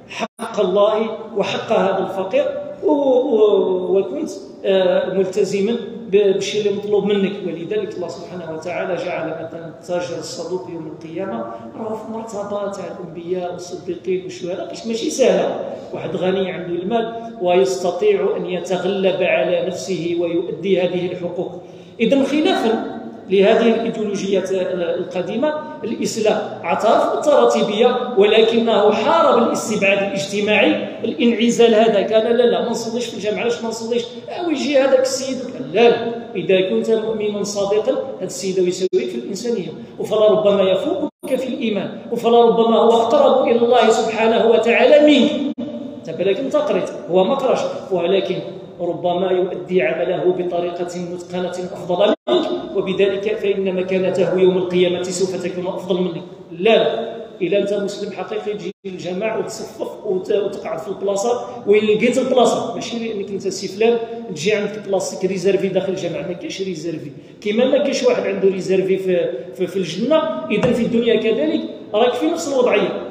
حق الله وحق هذا الفقير و-، و-، وكنت، آه، ملتزما ب-، بالشيء اللي مطلوب منك. ولذلك الله سبحانه وتعالى جعل مثلًا التاجر الصدوق يوم القيامة راهو في مرتبة تاع الأنبياء والصديقين والشهداء، باش ماشي سهلة. واحد غني عنده المال ويستطيع أن يتغلب على نفسه ويؤدي هذه الحقوق. إذن خلافا لهذه الإيديولوجيات القديمة، الإسلام اعترف بالتراتبية، ولكنه حارب الاستبعاد الاجتماعي. الانعزال هذا كان: "لا، لا، ما نصليش في الجامع". "علاش ما نصليش؟" "آه، ويجي هذاك السيد". "لا، لا، إذا كنت مؤمنا صادقا، هذا السيد يساويك في الإنسانية، فلربما يفوقك في الإيمان، فلربما هو أقرب إلى الله سبحانه وتعالى منك". أنت بالك أنت قريت، هو ما قراش، ولكن ربما يؤدي عمله بطريقة متقنة أفضل منك، وبذلك فإن مكانته يوم القيامة سوف تكون أفضل منك. لا، لا. إلا أنت مسلم حقيقي، تجي للجماعة وتصفف وت-، وتقعد في البلاصة وين لقيت البلاصة، ماشي لأنك أنت سي فلان تجي عندك بلاصتك ريزيرفي داخل الجماعة، ما كاينش ريزيرفي. كيما ما كاينش واحد عنده ريزيرفي في، في، في الجنة، إذن في الدنيا كذلك راك في نفس الوضعية.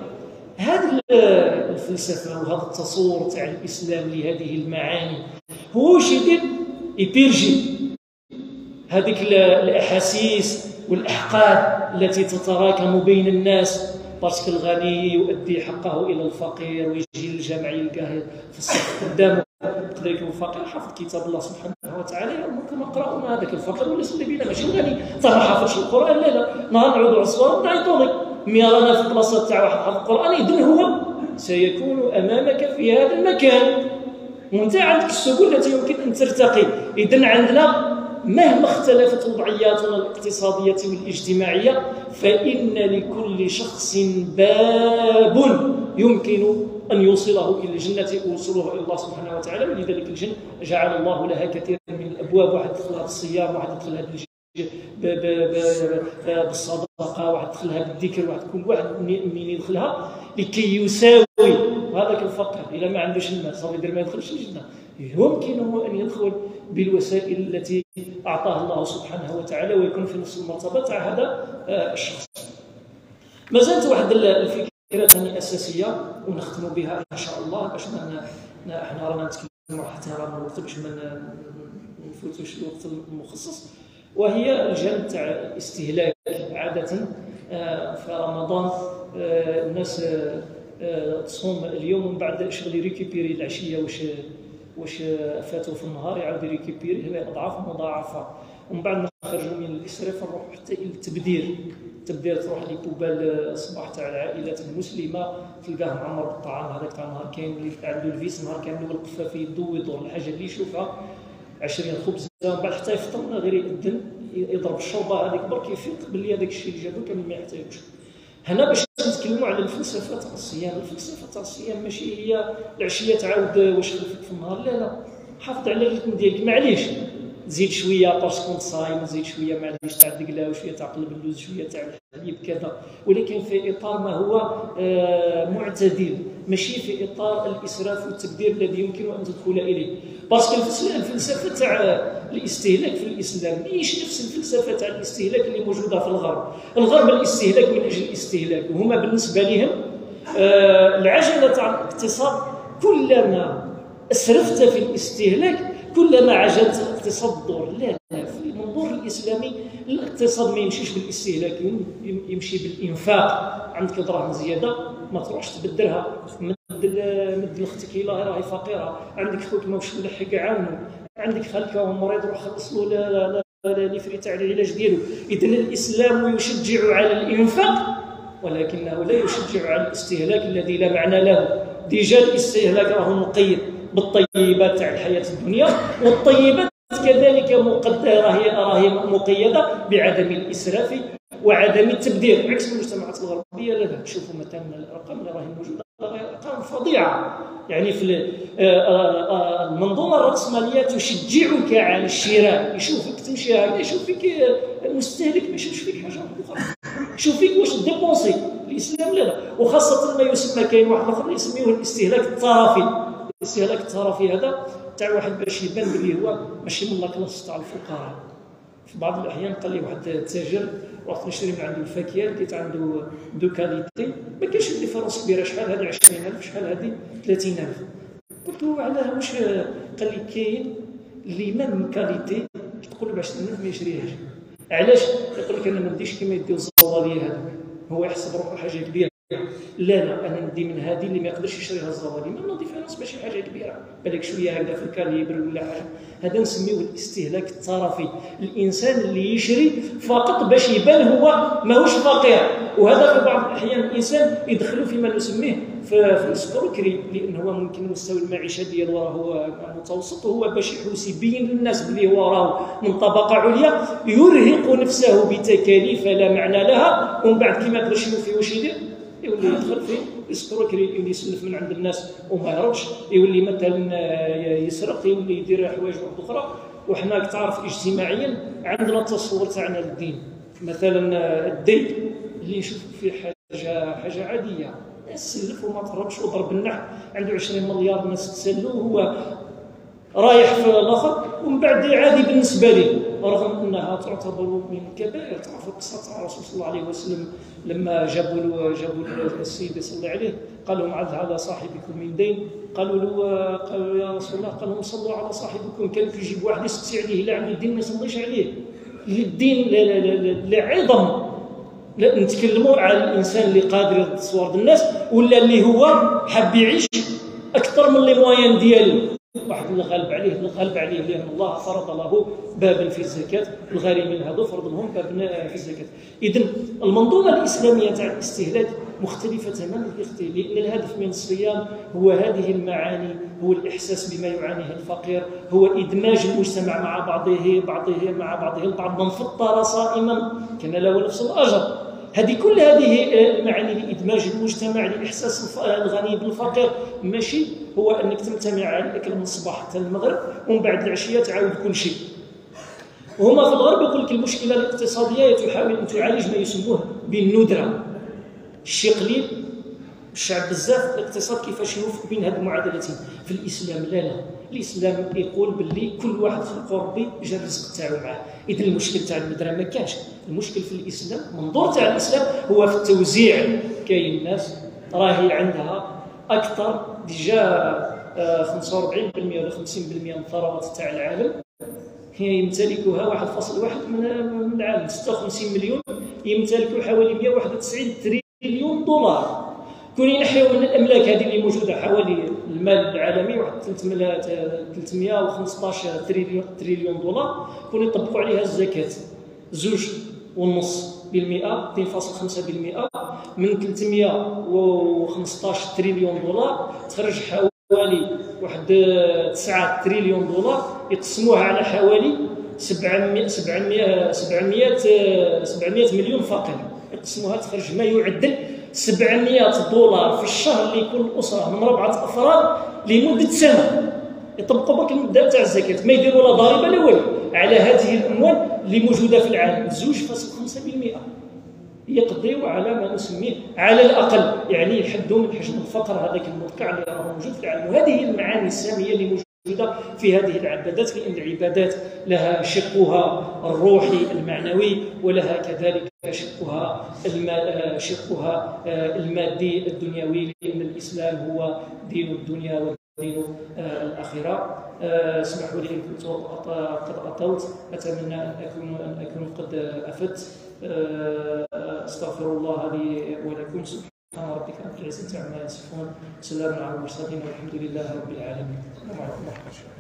هذه ال-، الفلسفة وهذا التصور تاع الإسلام لهذه المعاني هو واش يدير؟ يبيرجي هذيك ال-، الأحاسيس والأحقاد التي تتراكم بين الناس، باسكو الغني يؤدي حقه إلى الفقير ويجي للجامع يلقاه في الصف قدامه. يقدر يكون فقير حافظ كتاب الله سبحانه وتعالى، يقول لك: "ما قرأوا ما هذاك الفقير ولا صلي بينا، ماشي الغني". "انت ما حافظش القرآن". "لا، لا، نهار نعودوا على الصور نعيطوا لك". مي رانا في البلاصة تاع واحد حافظ القرآن، إذن هو سيكون أمامك في هذا المكان. وانت عندك السبل التي يمكن أن ترتقي. إذن عندنا مهما اختلفت وضعياتنا الاقتصادية والاجتماعية، فإن لكل شخص باب يمكن أن يوصله إلى الجنة ويوصله إلى الله سبحانه وتعالى. ولذلك الجنة جعل الله لها كثيرا من الأبواب، واحد يدخلها بالصيام، واحد يدخلها بالج-، ب-، ب-، ب-، بالصدقة، واحد يدخلها بالذكر، واحد، كل واحد منين، منين يدخلها لكي يساوي هذاك الفقير. إلا ما عندوش المال، صافي، يدير ما يدخلش الجنة. يمكن هو أن يدخل بالوسائل التي أعطاها الله سبحانه وتعالى ويكون في نفس المرتبة تاع هذا، آه، الشخص. ما زالت واحد ال-، الفكرة ثانية أساسية ونختم بها إن شاء الله، باش ما ن-، ن-، احنا رانا نتكلموا حتى رانا الوقت، باش ما ن-، نفوتوش الوقت المخصص، وهي الجانب تاع الاستهلاك. عادة، آه، في رمضان، آه، الناس، آه، آه، تصوم اليوم ومن بعد شغل يريكيبيري العشية واش، واش فاتوا في النهار، يعاود يريكيبيري هي أضعاف مضاعفة. ومن بعد نخرجوا من الإسراف نروحوا حتى إلى التبذير. تبدير تروح لي بوبال الصباح تاع العائلات المسلمه، تلقاه معمر بالطعام، هذاك تاع نهار كاين اللي عنده الفيس نهار كامل والقفه في يده ويدور الحاجه اللي يشوفها. عشرين خبزه، من بعد حتى يفطر من غير يأذن، يضرب الشربه هذيك برك، يفيق باللي هذاك الشيء اللي جابو كامل ما يحتاجوش. هنا باش نتكلموا على الفلسفه تاع الصيام. الفلسفه تاع الصيام ماشي هي العشيه تعاود واش خلفك في النهار، لا لا، حافظ على الريتم ديالك، معليش تزيد شويه باسكو انت صايم، تزيد شويه معليش تاع الدقله، وشويه تاع قلب اللوز، شويه تاع الحليب كذا، ولكن في اطار ما هو آه، معتدل، ماشي في اطار الاسراف والتبذير الذي يمكن ان تدخل اليه. باسكو الفلسفه تاع الاستهلاك في الاسلام ماهيش نفس الفلسفه تاع الاستهلاك اللي موجوده في الغرب. الغرب الاستهلاك من اجل الاستهلاك، وهما بالنسبه لهم آه، العجله تاع الاقتصاد، كلما اسرفت في الاستهلاك كلما عجلت الاقتصاد الدور. لا لا، في المنظور الاسلامي الاقتصاد ما يمشيش بالاستهلاك، يم- يمشي بالانفاق. عندك دراهم زياده، ما تروحش تبدلها، مد ال- مد لختك الا راهي فقيره، عندك خوك ماهوش ملحق عاونه، عندك خالك هو مريض روح خلص له لا لا لا لا لي فري تاع العلاج ديالو. اذا الاسلام يشجع على الانفاق، ولكنه لا يشجع على الاستهلاك الذي لا معنى له. ديجا الاستهلاك راهو مقيد بالطيبات تاع الحياه الدنيا، والطيبات كذلك مقدره، راهي راهي مقيده بعدم الاسراف وعدم التبذير، عكس المجتمعات الغربيه. لا لا، تشوفوا مثلا الارقام اللي راهي موجوده، راهي ارقام فظيعه. يعني في ال- آه، آه، آه، المنظومه الراسماليه تشجعك على الشراء، يشوفك تمشي هكذا يشوف فيك آه، مستهلك، ما يشوفش فيك حاجه اخرى، يشوف فيك واش ديبونسي. الاسلام لا لا، وخاصه ما يسمى كاين واحد الاخر يسميوه الاستهلاك الترفي. الاستهلاك الترفي هذا تاع واحد باش يبان بلي هو ماشي من لاكلاس تاع الفقراء. في بعض الاحيان قال لي واحد التاجر: رحت نشري من عنده الفاكهه، لقيت عنده دو كاليتي، ما كانش ديفيرونس كبيره، شحال هذه عشرين ألف، شحال هذه ثلاثين ألف. قلت له: علاه؟ واش؟ قال لي: كاين لي ميم كاليتي تقول ب عشرين ألف ما يشريهاش. علاش؟ يقول لك: انا ما نديش كيما يديو الزواليه هذوك. هو يحسب روحه حاجه كبيره. لا لا، انا ندي من هذه اللي ما يقدرش يشريها الزوالي، ما ديفيرونس ماشي حاجه كبيره، بالك شويه هكذا في الكاليبر ولا حاجه. هذا نسميه الاستهلاك الترفي. الانسان اللي يشري فقط باش يبان هو ماهوش فقير. وهذا في بعض الاحيان الانسان يدخلوا فيما نسميه في، في السكروكري، لان هو ممكن مستوى المعيشه ديالو راهو متوسط، وهو باش يحوس يبين للناس بلي هو راه من طبقه عليا، يرهق نفسه بتكاليف لا معنى لها، ومن بعد كي ما يقدرش يوفي واش يدير، يولي يدخل في السكروكري، يولي يسلف من عند الناس وما يردش، يولي مثلا آه، يسرق، يولي يدير حوايج واحد اخرى. وحنا تعرف اجتماعيا عندنا التصور تاعنا للدين، مثلا آه، الدين اللي نشوفوا فيه حاجه، حاجه عاديه، الناس تسلف وما تهربش، وضرب النحل عنده عشرين مليار الناس تسلو، هو رايح في الاخر، ومن بعد عادي بالنسبه ليه، رغم انها تعتبر من الكبائر. تعرف القصه تاع الرسول صلى الله عليه وسلم لما جابوا له، جابوا له السيد يصلي عليه، قال لهم: عد على صاحبكم من دين. قالوا له، قالوا: يا رسول الله، قال لهم: صلوا على صاحبكم. كان كيجيب واحد يسقسي عليه لا عنده الدين ما يصليش عليه. للدين لا، لا، لا، لا، لعظم لا، نتكلموا على الانسان اللي قادر يرد صوره الناس، ولا اللي هو حاب يعيش اكثر من لي مويان ديالو. واحد اللي غالب عليه، اللي غالب عليه لان الله فرض له بابا في الزكاه، الغارمين هذو فرض لهم باب في الزكاه. اذا المنظومه الاسلاميه تاع الاستهلاك مختلفه تماما، اختي، لان الهدف من الصيام هو هذه المعاني، هو الاحساس بما يعانيه الفقير، هو ادماج المجتمع مع بعضه، بعضه مع بعضه البعض. من فطر صائما كان له نفس الاجر. هذه كل هذه آه، المعاني لادماج المجتمع، لاحساس الف- آه، الغني بالفقير، ماشي هو انك تمتنع على الاكل من الصباح حتى المغرب ومن بعد العشيه تعاود كل شيء. هما في الغرب يقول لك المشكله الاقتصاديه تحاول ان تعالج ما يسموه بالندره. الشيء قليل، الشعب بزاف، الاقتصاد كيفاش يوفق بين هاد المعادلتين؟ في الاسلام لا لا، الاسلام يقول باللي كل واحد خلقو ربي جا الرزق تاعو معاه. اذا المشكل تاع الندره ما كانش، المشكل في الاسلام، المنظور تاع الاسلام هو في التوزيع. كاين ناس راهي عندها اكثر ديجا آه، خمسة وأربعين بالمية ولا خمسين بالمية من الثروات تاع العالم هي يمتلكها واحد فاصل واحد من من العالم، ستة وخمسين مليون، يمتلكوا حوالي مية وواحد وتسعين تريليون دولار. كون ينحيو من الاملاك هذه اللي موجوده حوالي المال العالمي واحد ثلاثمية، ثلاثمية وخمسطاش تريليون، تريليون دولار، كون يطبقوا عليها الزكاه زوج ونص بالمئة، اثنين فاصل خمسة بالمئة، من ثلاثمية وخمسطاش تريليون دولار تخرج حوالي واحد تسعة تريليون دولار، يقسموها على حوالي سبعمية، سبعمية، سبعمية، سبعمية مليون فقير، يقسموها تخرج ما يعدل سبعمية دولار في الشهر لكل أسرة من ربعة أفراد لمدة سنة. يطبقوا برك المبدا تاع الزكاه، ما يديروا لا ضريبه لا والو على هذه الاموال اللي موجوده في العالم، زوج فاصل خمسة بالمئة. يقضيوا على ما نسميه على الاقل، يعني، يحدوا من حجم الفقر هذاك المدقع اللي راه موجود في العالم. وهذه المعاني الساميه اللي موجوده في هذه العبادات، لان العبادات لها شقها الروحي المعنوي، ولها كذلك شقها الما-، آه، شقها، آه، المادي الدنياوي، لان الاسلام هو دين الدنيا ودين، آه، الآخرة. آه، اسمحوا لي إن كنت أط-، قد أطلت، أتمنى أن أكون، أن أكون قد أفدت. آه، أستغفر الله لي ولكم. سبحان ربك رب العزة عما يصفون، سلام على المرسلين والحمد لله رب العالمين. السلام عليكم ورحمة الله.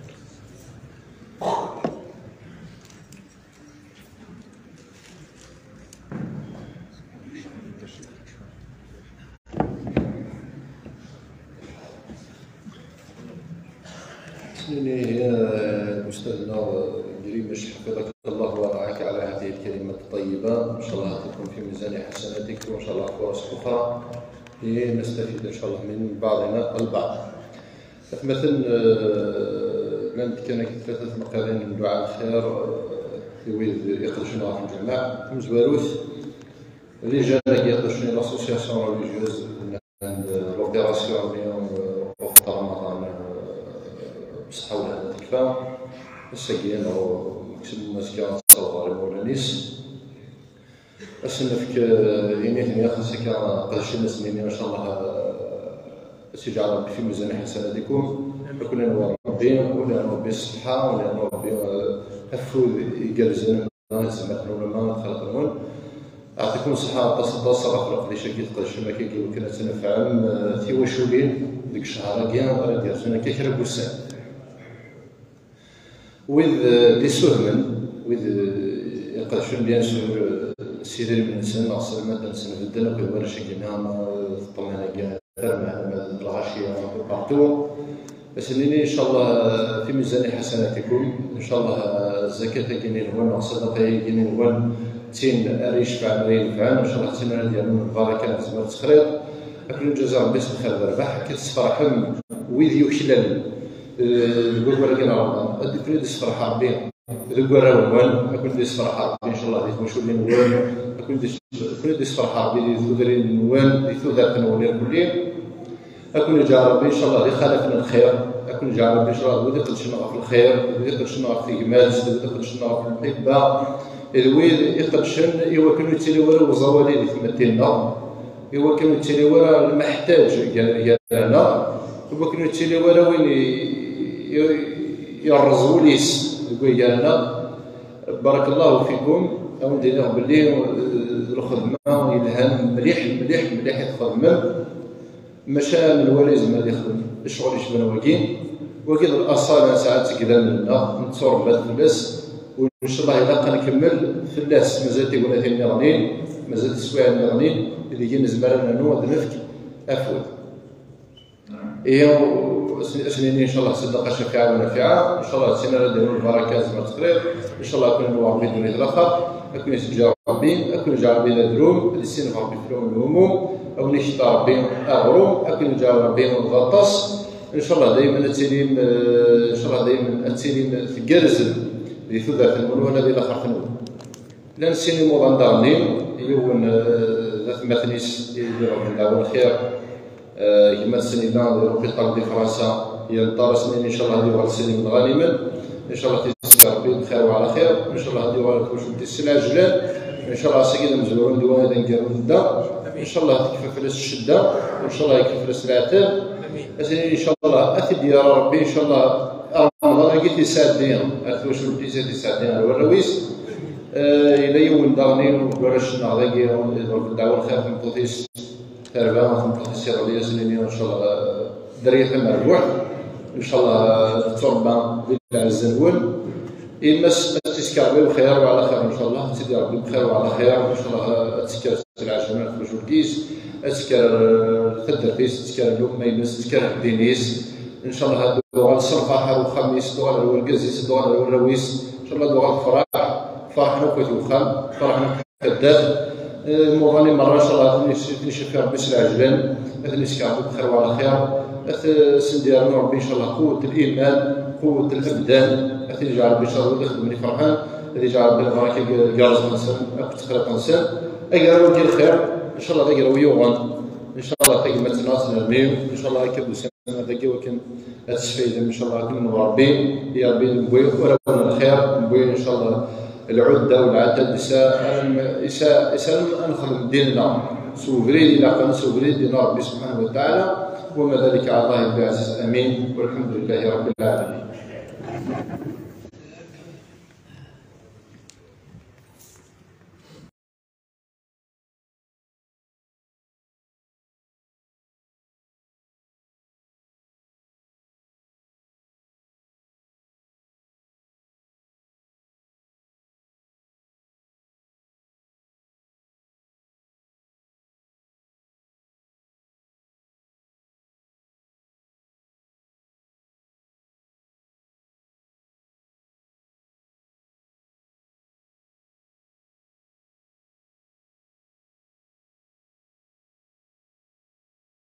سيدي، آه، أستاذنا، آه، قريمش، حفظك الله ورعاك على هذه الكلمة الطيبة. إن شاء الله تكون في ميزان حسناتك، وإن شاء الله فرص أخرى لنستفيد إن شاء الله من بعضنا البعض. مثلا، آه، لان كان ثلاثة مقالين من دعاء الخير، آه، في ويد يقدشون في الجماعة مزواروث. لي جان يقدشون l'association religieuse عند l'opération اليوم، آه، وقت رمضان، آه، بصحة ولا تكفى. الساقيين أو مكسب المسكين تصور مولانيس. أسنفك، آه، إني هني خاصك، آه، قداش الناس إني إن شاء الله، آه، سيدي ربي في ميزان حسناتكم. كلنا نوار ربي، ولا ربي الصحة، ولا ربي، آه، أفوذ يقرزن، زعما كانوا لما خلقون. يعطيكم الصحة، تصدى الصراحة في القديشة كي تقدر شما كي يمكن تنفعم، آه، ثيوا شولين، ديك الشهر كي غادي يرسونا كي خير بوسان. Wid, euh, d isudmen, wid, euh, iqedcen, bien sûr, euh, s idrimen-nsen neɣ s lmadda-nsen, bedden akk d warrac-agi-nni, euh, teṭṭemman-agi, termehma d lɣaci un peu partout. Ad sen-nini, ncallah, euh, fi mizan iḥasanatikum, ncallah, euh, zzakat-agi-nni-nwen neɣ ṣṣadaqa-agi-nni-nwen d tin ara yecfɛen, ara yenfɛen, ncallah d tin ara d-yernun lbaraka, nezmer ttexriḍ. Ad ken-iǧaza Rebbi s lxir d rrbeḥ, ad k-tesferḥem wid yuklalen, eh, deg wawal-agi n Remḍan. Ad ken-id-isferḥ Rebbi deg warraw-nwen, ad ken-id-isferḥ Rebbi, ncallah, di twaculin-nwen, ad ken-id-is-, ad ken-id-isferḥ Rebbi di tudrin-nwen, di tudert-nwen irkelli. Ad ken-iǧɛel Rebbi, ncallah, d ixalafen n lxir, ad ken-iǧɛel Rebbi, ncallah, d wid iqeddcen ɣef lxir, d wid iqeddcen ɣef tegmat, d wid iqeddcen ɣef lmuḥibba, d wid iqeddcen i wakken ur yettili wara uẓawali di tmetti-nneɣ, i wakken ur yettili wara lmeḥtaǧ gar-, gar-aneɣ, i wakken ur yettili wara win i, i, yerreẓ wul-is deg waygar-nneɣ. Barakallahu fikum, a wen-d-iniɣ belli, eh, d lxedma yelhan mliḥ, mliḥ, mliḥ i txedmem. Maca menwala yezmer ad yexdem ccɣel yecban wagi. Wagi d laṣal nesɛa deg yidammen-nneɣ, netturebba-d fell-as, u ncallah ilaq ad nkemmel fell-as, mazal tignatin nniḍen, mazal teswiɛin nniḍen, deg-i nezmer ad nernu ad nefk afud. Ihi, as-, as-nini ncallah ṣṣadaqa cafiɛa u nafiɛa, ncallah d tin ara d-yerrun lbaraka, nezmer ttexriḍ, ncallah ad ken-ineɛm Rebbi ddunit d laxert, ad ken-iseǧǧ Rebbi, ad ken-iǧɛel Rebbi d adrum, ad issinef Rebbi fell-awen lhumum, ad wen-ikter Rebbi aɣrum, ad ken-iǧɛel Rebbi d aṭas. Ncallah daymen ad tilim, eh, ncallah daymen ad tilim tgerrzem di tudert-nwen wala di laxert-nwen. Llan sin imuḍan daɣen, yiwen, eh, d atmaten-is i d-iɣebben ddeɛwa n lxir, eh, gma-tsen yella di l'hôpital di Fransa, yenṭer-asen, ncallah ad yuɣal s ilim d ɣanimen. Ncallah ad t-yessekker Rebbi bxir wa ɛla xir. Ncallah ad yuɣal twacult-is s lɛejlan. Ncallah ass-agi d amezwaru n ddwa, d aneggaru n ddda. Ncallah ad tekfa fell-as ccedda. Ncallah ad yekfa fell-as leɛtab. Ass-nni ncallah ad t-id-yerr Rebbi, ncallah Remḍan-agi ad t-yesɛeddi ar twacult-is, ad t-yesɛeddi ar warraw-is. Eh, yella yiwen daɣen deg warrac-nneɣ dagi, iḍerb ddeɛwa n lxir, tameṭṭut-is terba, tameṭṭut-is iḍelli, ass-nni ncallah, eh, dderya tamerbuḥt. Ncallah, eh, tetturebba di lɛezza-nwen. Yemma-s ad tt-isker Rebbi bxir wa ɛla xir, ncallah, ad tt-id-iṛebbi bxir wa ɛla xir, ncallah ad tekker s lɛejma ɣef lǧul-is, ad tekker taddart-is, ad tekker luma-ines, ad tekker ddin-is, ncallah ad tuɣal s lferḥ ar uxxam-is, ad tuɣal ar urgaz-is, ad tuɣal ar warraw-is, ncallah ad tuɣal tefreḥ, ferḥen akk at uxxam, ferḥen akk at taddart. Imuḍan-nni merra, ncallah, ad ten-icfi Rebbi s lɛejlan, ad ten-isker Rebbi bxir wa ɛla xir, ad t-sen-d-yernu Rebbi, ncallah, quwwet liman, quwwet labdan, ad t-iǧɛel Rebbi, ncallah, wid ixeddmen iferḥen, ad iǧɛel Rebbi lbaraka deg rrezq-nsen akked texliqt-nsen. Agraw-agi lxir, ncallah, d agraw yuɣen, ncallah, tagmat-nneɣ ad tt-nerni, ncallah, akka d-usan ad dagi wakken ad tesfaydem, ncallah, akken n Rebbi. Ya Rebbi, newwi urawen n lxir, newwi, ncallah, lɛudda u lɛaddad, isa, isa, isa ad nexdem ddin-nneɣ s ubrid ilaqen, s ubrid n Rebbi subḥanahu wa taɛala, وما ذلك على الله بعزيز. آمين. والحمد لله رب العالمين.